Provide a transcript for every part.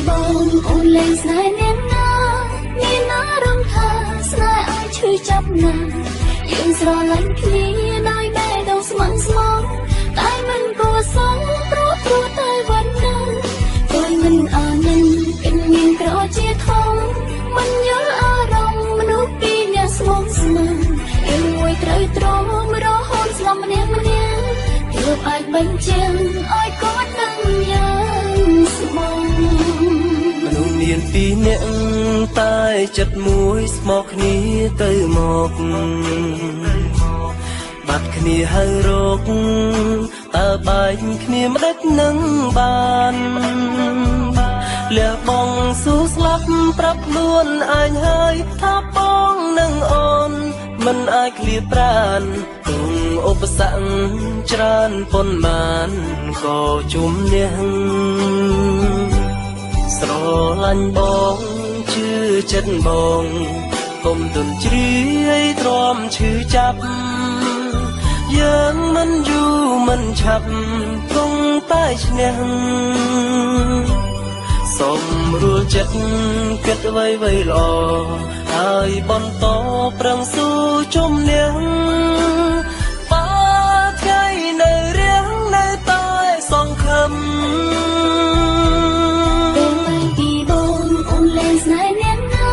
បងអូនលែងស្នេហ៍អ្នកណា មានអារម្មណ៍ថាស្នេហ៍ឲ្យឈឺចាប់ណាស់ យើងស្រឡាញ់គ្នាដោយបេះដូងស្ម័គ្រស្មោះ តែមិនគួរសមព្រោះព្រោះតែវណ្ណា той មិនអានឹងគិនមានក្រជាធំ មិនយល់អារម្មណ៍មនុស្សពីរនាក់ស្មោះស្ម័គ្រ រឿងមួយត្រូវទ្រាំរហូតស្លាប់ម្នាក់ម្នាក់ ទើបអាចបញ្ជាក់ឲ្យគាត់ដឹងយ៉ាងស្មោះ។ មនុស្សមានពីរនាក់តែចិត្តមួយ ស្មោះគ្នាទៅមកបាត់គ្នាហើយរក តើបែកគ្នាម្ដេចនឹងបាន លះបងស៊ូស្លាប់ ប្រាប់ខ្លួនឯងហើយថាបងនឹងអូនមិនអាចឃ្លាប្រាន ទុំឧបសគ្គច្រើនប៉ុន្មានក៏ជំនះ ស្រឡាញ់បងជឿចិត្តបង កុំទន់ជ្រាយទ្រាំឈឺចាប់ យើងមិនយូរមិនឆាប់គង់តែឈ្នះ សូមរួលចិត្តគិតអ្វីអ្វីល្អ ហើយបន្តប្រឹងស៊ូជំនះ បើថ្ងៃនៅរៀងនៅតែសង្ឃឹម។ ពេលបែកពីបងអូនលែងស្នេហ៍អ្នកណា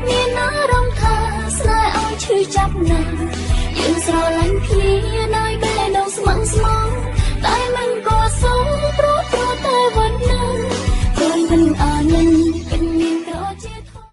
មានអារម្មណ៍ថាស្នេហ៍ឲ្យឈឺចាប់ណាស់